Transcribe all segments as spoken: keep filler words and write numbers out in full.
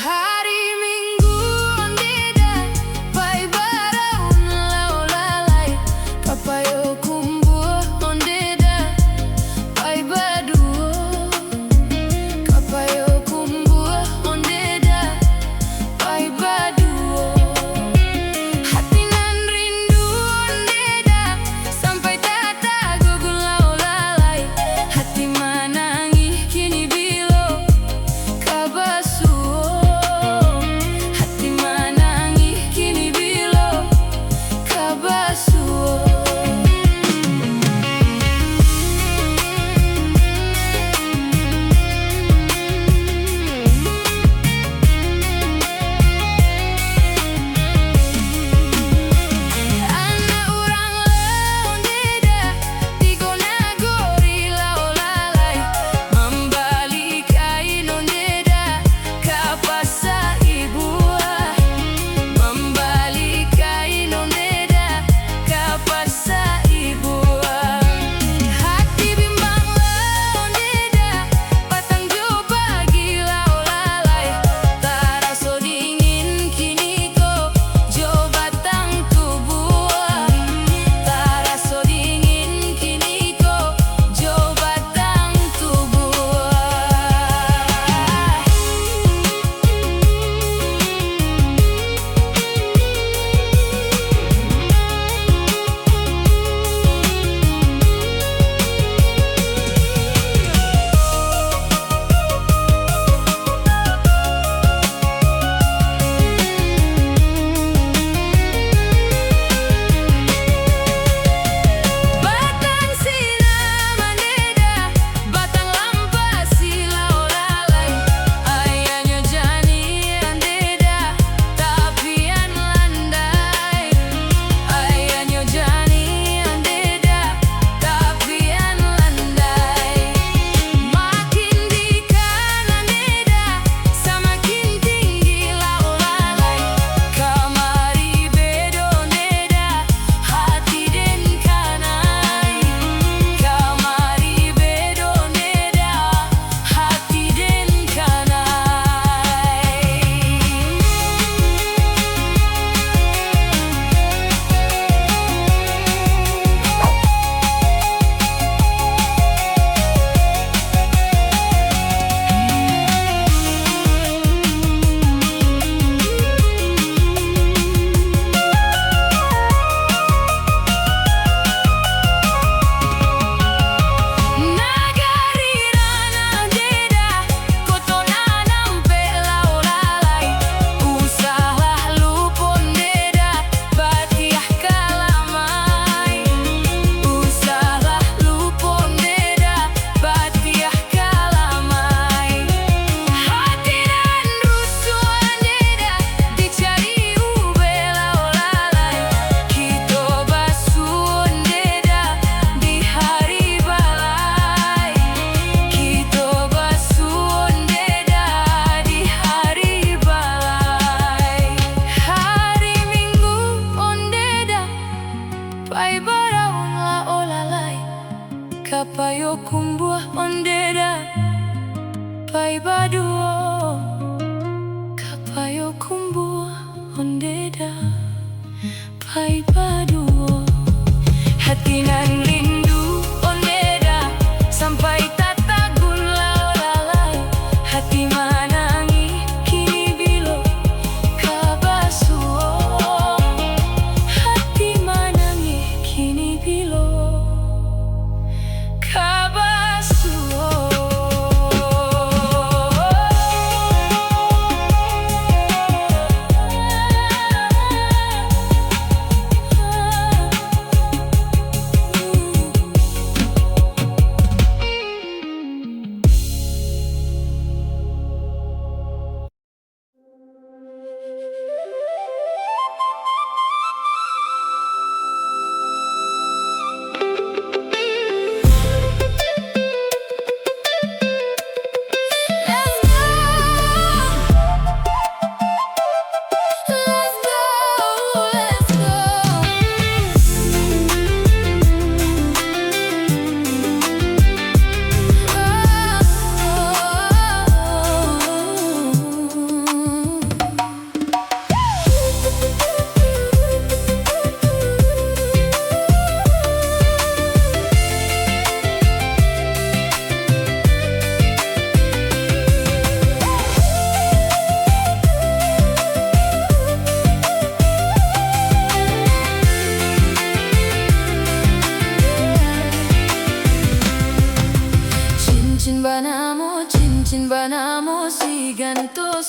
Hari Minggu onde dek pai baraun, lau lalai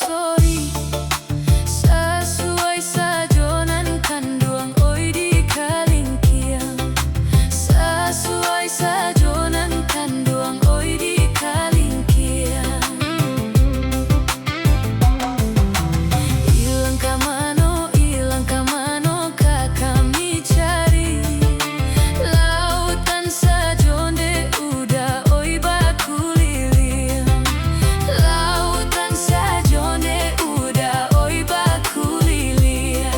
Tori, sasuai sajo nan kanduang oi di kalingkiang. Sasuai sajo nan kanduang oi di kalingkiang. Ilang ka mano, ilang ka mano ka kami cari? Lautan sajo ndeh udah oi bakuliliang. Lautan sajo ndeh udah oi bakuliliang.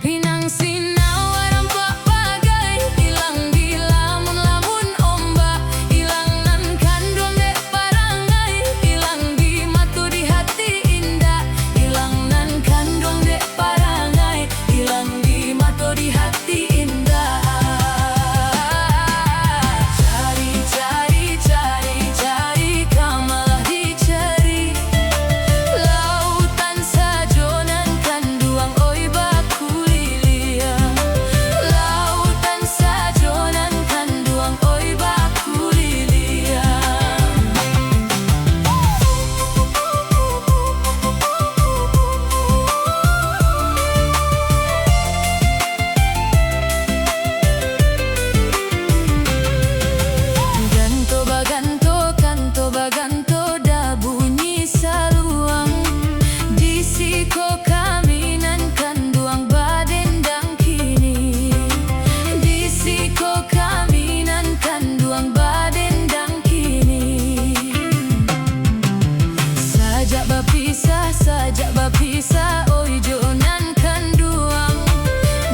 Pinang sinau arampak bagai, ilang di lamun-lamun ombak, ilang nan kanduang dek parangai, ilang di mato di hati indak, ilang nan kanduang dek parangai, ilang di mato di hati indak. Cari, cari, cari, cari, ka malah dicari. Lautan sajo nan kanduang oi bakuliliang. Lautan sajo nan kanduang oi bakuliliang. Ganto baganto, kanto baganto, da bunyi saluang. Di siko kami nan kanduang badendang kini. Di siko kami nan kanduang badendang kini. Sajak bapisah, sajak bapisah, oi jo nan kanduang.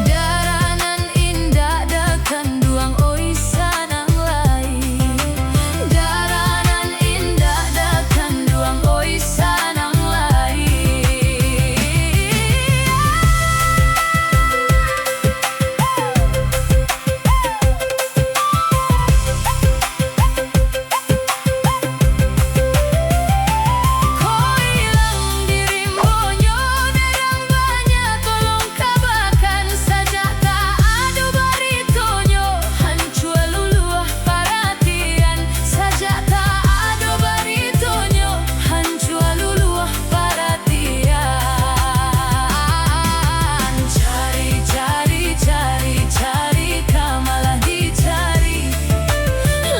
Darah nan indak da kanduang, oi sanang lai. Darah nan indak da kanduang, oi sanang lai. Ko ilang di rimbonyo, darah banyak tolong kabakan, sajak tak ado baritonyo, hancua luluah paratian, sajak tak ado baritonyo, hancua luluah paratian. Cari, cari, cari, cari, ka malah dicari.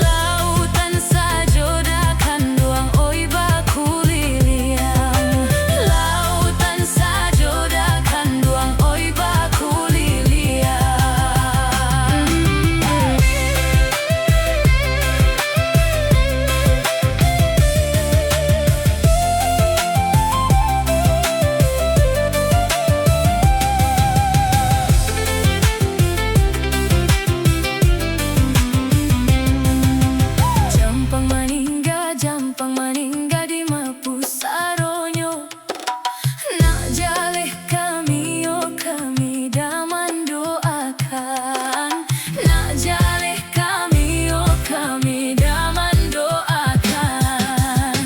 Lautan sajo da kanduang oi bakuliliang. Lautan sajo da kanduang oi bakuliliang. Jampang maningga, jampang maningga di ma pusaronyo. Nak jaleh kami, oh, kami da mandoakan. Nak jaleh kami, oh, kami da mandoakan.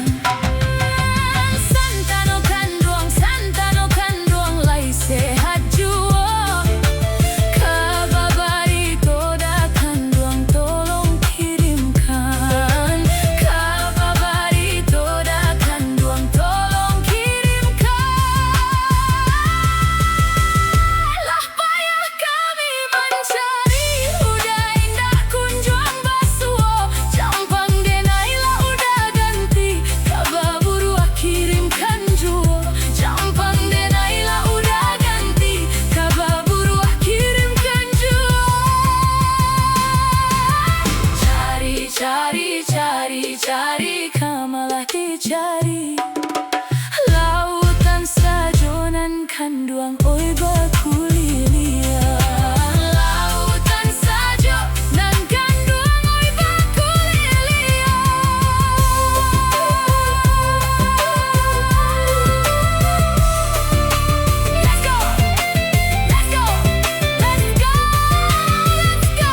Santano kanduang, santano kanduang lai sehat juo. Kaba barito da kanduang tolong kirimkan. Kaba barito da kanduang tolong kirimkan. Lah payah kami mancari, udah indak kunjuang basuo. Jampang denai lah udah ganti, kaba buruah kirimkan juo. Jampang denai lah udah ganti, kaba buruah kirimkan juo. Cari, cari, cari, cari, ka malah dicari. Lautan sajo nan kanduang oi bakuliliang. Lautan sajo nan kanduang oi bakuliliang. Let's go! Let's go! Let's go! Let's go!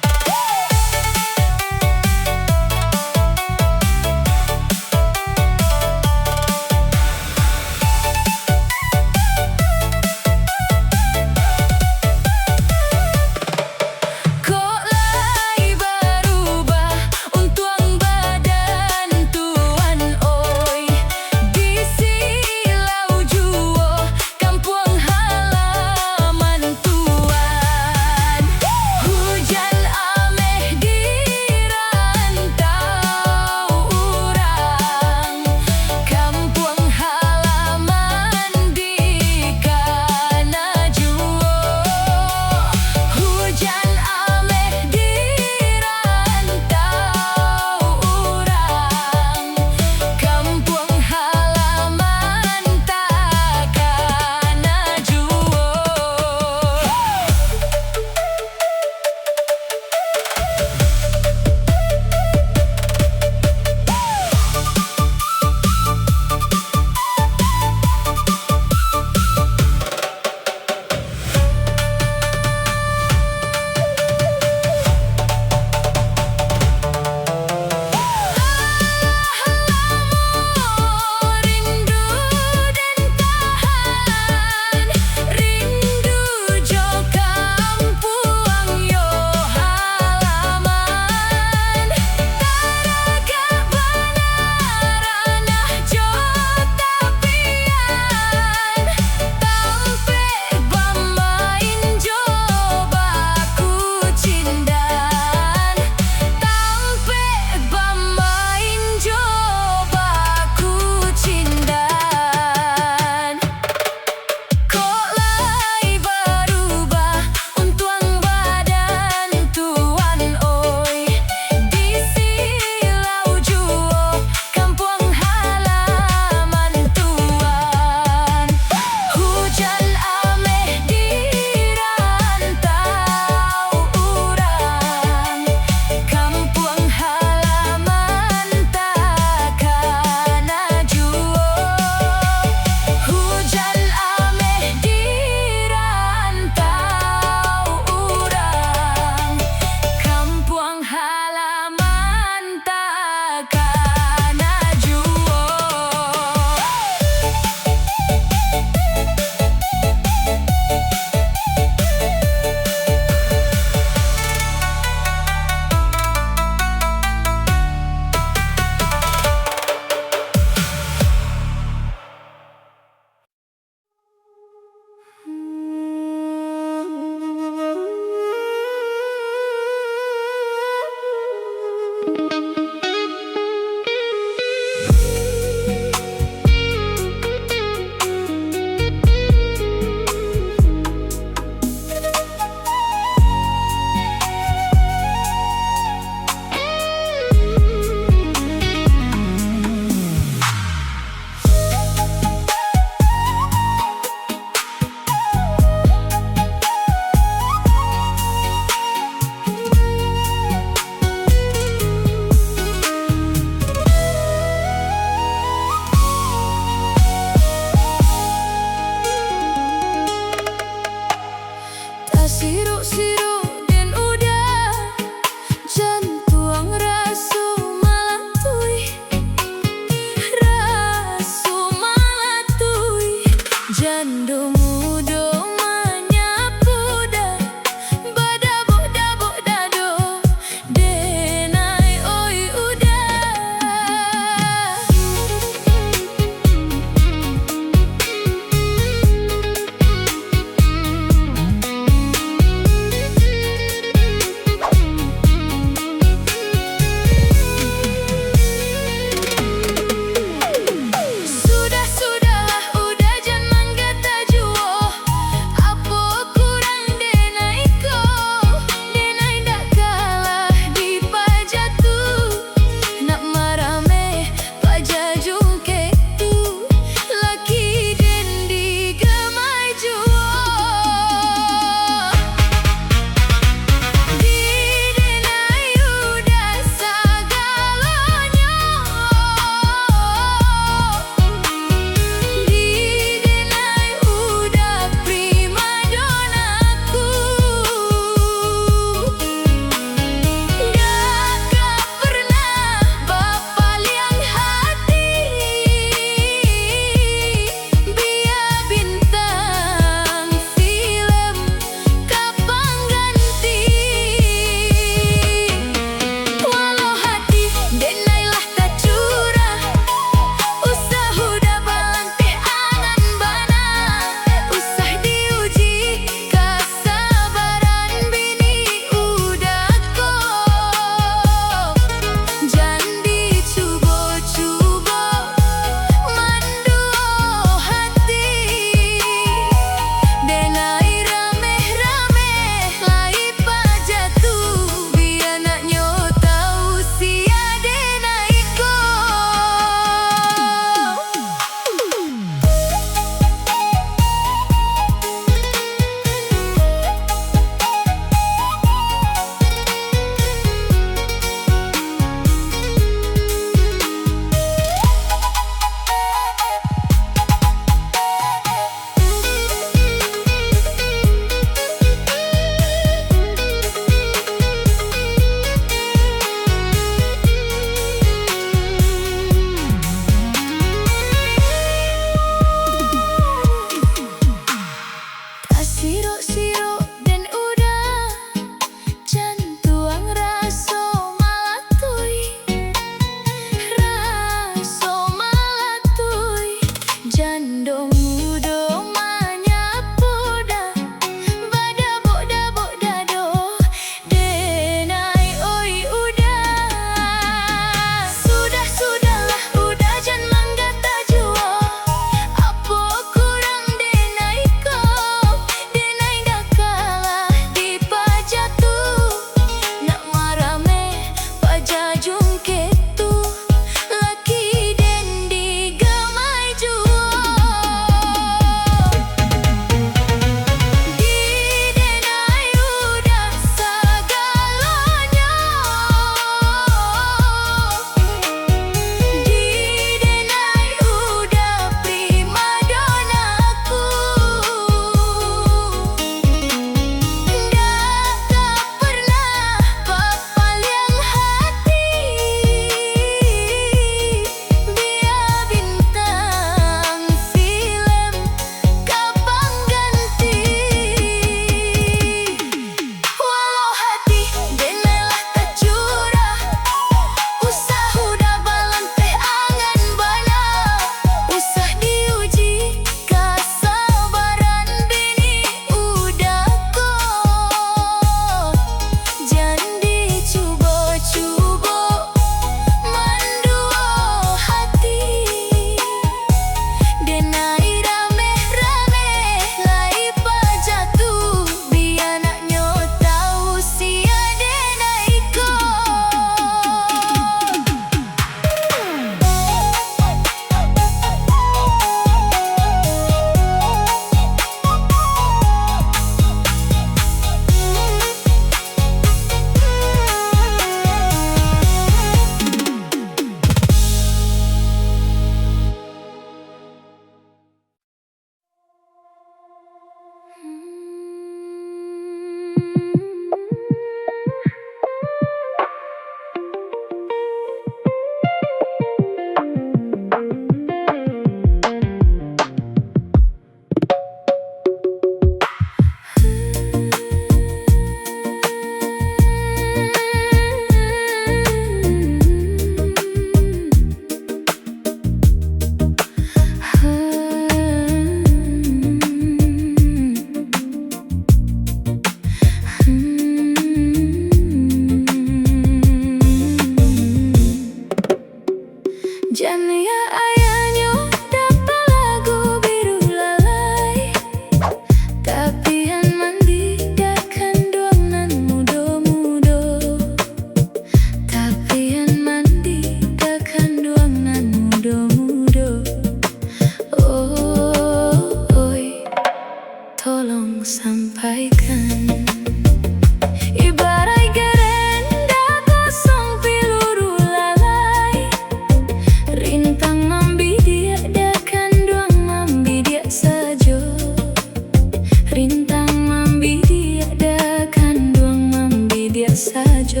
sajo.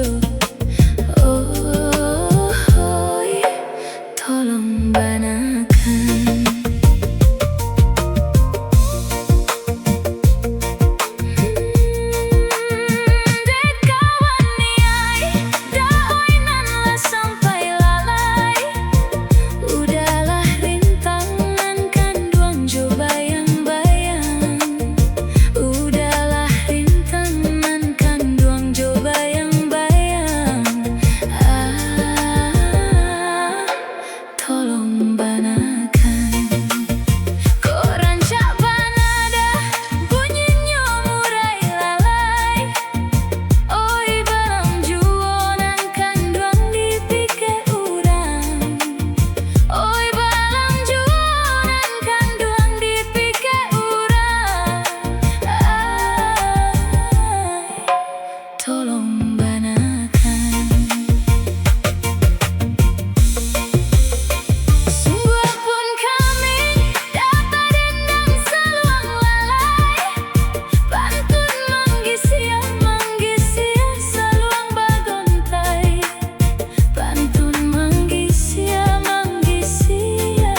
Oh, hoi, tolong banakan. Hmm, dek kawan ni ai, dak oi nan lah sampai lalai. Udahlah rintang nan kanduang jo bayang-bayang. Udahlah rintang nan kanduang jo bayang-bayang. Ah, tolong banakan. Kok rancak bana dah bunyinyo murai lalai. Oi, balam juo nan kanduang dipikia urang. Oi, balam juo nan kanduang dipikia urang. Ai, tolong banakan. Sungguahpun kami dak tadendang saluang lalai. Pantun manggisia, manggisia saluang bagontai. Pantun manggisia, manggisia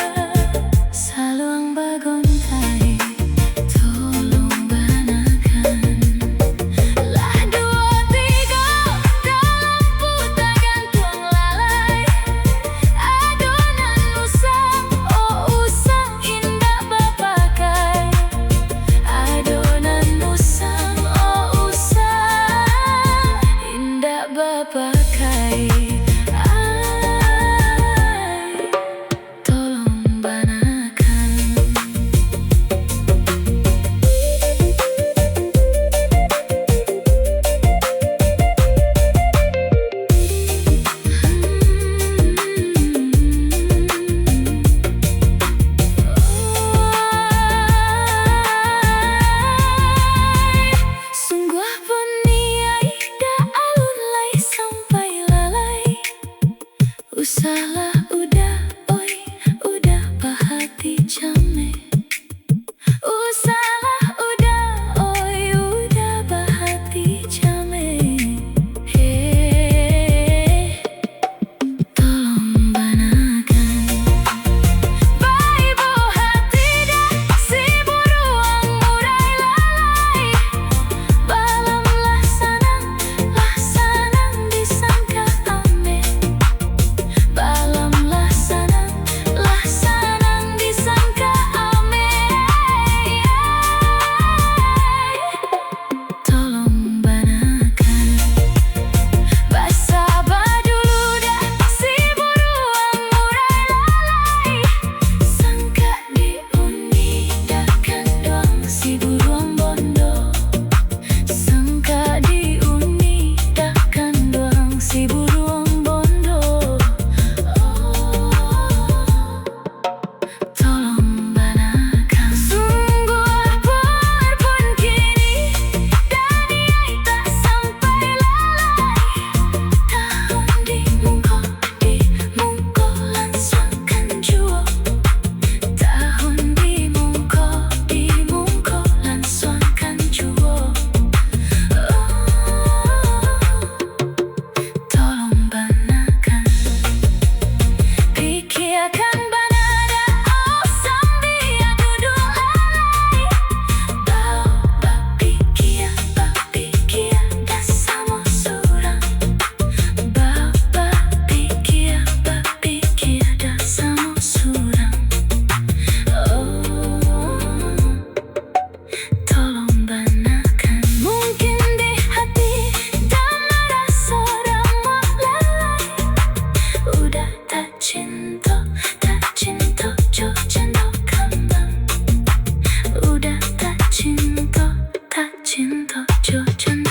saluang bagontai. Tolong banakan. Lah duo tigo dalam puta gantuang lalai. Adonan usang, oh usang, indak bapakai. Adonan usang, oh usang, indak bapakai. Ai, tolong banakan. Sungguahpun niai dak alun lai sampai lalai. Usahlah udah, oi, udah bahati jamek. Usahlah udah, oi, udah bahati jamek. Heh, tolong banakan. Baibo hati dah si buruang murai lalai. Balam lah sanang, lah sanang disangka amek. Balam lah sanang, lah sanang disangka amek. Tolong banakan. Basaba dulu dah si buruang murai lalai. Sangka di uni dak kanduang si buruang bondo. Sangka di uni dak kanduang si buruang bondo. Oh, tolong banakan. Sungguahpun kini, dah niai tak sampai lalai. Tahun di mungko, di mungko lansuangkan juo. Tahun di mungko, di mungko lansuangkan juo. Oh, tolong banakan. Pikiakan bana dah, oh, sambia duduak lalai. Bao bapikia, bapikia dah samo surang. Ba-, bapikia, bapikia dah samo surang. Oh, tolong banakan. Mungkin di hati dah maraso ramuak lalai. Udah tak cinto, tak cinto jo jando kambang. Udah tak cinto, tak cinto jo jando